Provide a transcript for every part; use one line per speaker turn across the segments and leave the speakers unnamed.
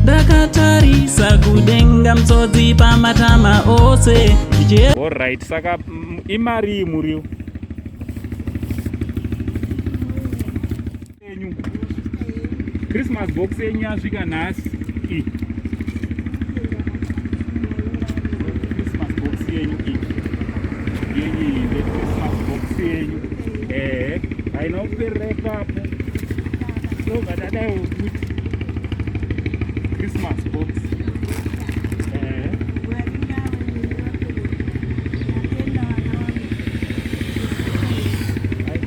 Ndakatarisa kudenga mtsodzi pamatama ose.
Alright, saka imarii muriwo? Yenyu. Christmas box yenyu yasvika nhasi. I. Christmas box yenyu iyi. Yenyu iyi nde Christmas box yenyu. Eh, haina kuperera ipapo. Tobva tadaiwo kuti Christmas box. Eh.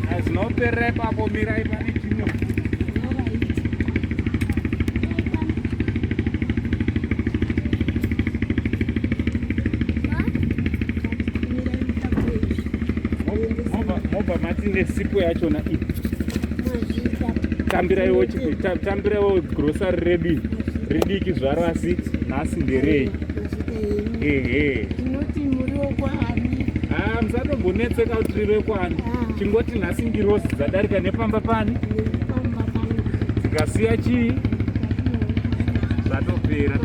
Hazvinoperera ipapo, mirai pane chimwe. Mobva mati nesipo yachona iyi. Tambiraiwo tambiraiwo grocery redu ridiki zvaro asi nhasi nderei. Ehe.
Tinoti muriwo kwaani?
Ah, musatombonetseka kuti tiri vekwani.
Ah.
Chingoti nhasi ngirozi dzadarika nepamba pani
Nepamba pangu.
dzikasiya chii zvatopera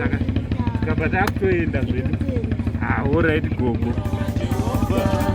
tikabva takutoenda zvedu. Ah, alright gogo.
Jehovha.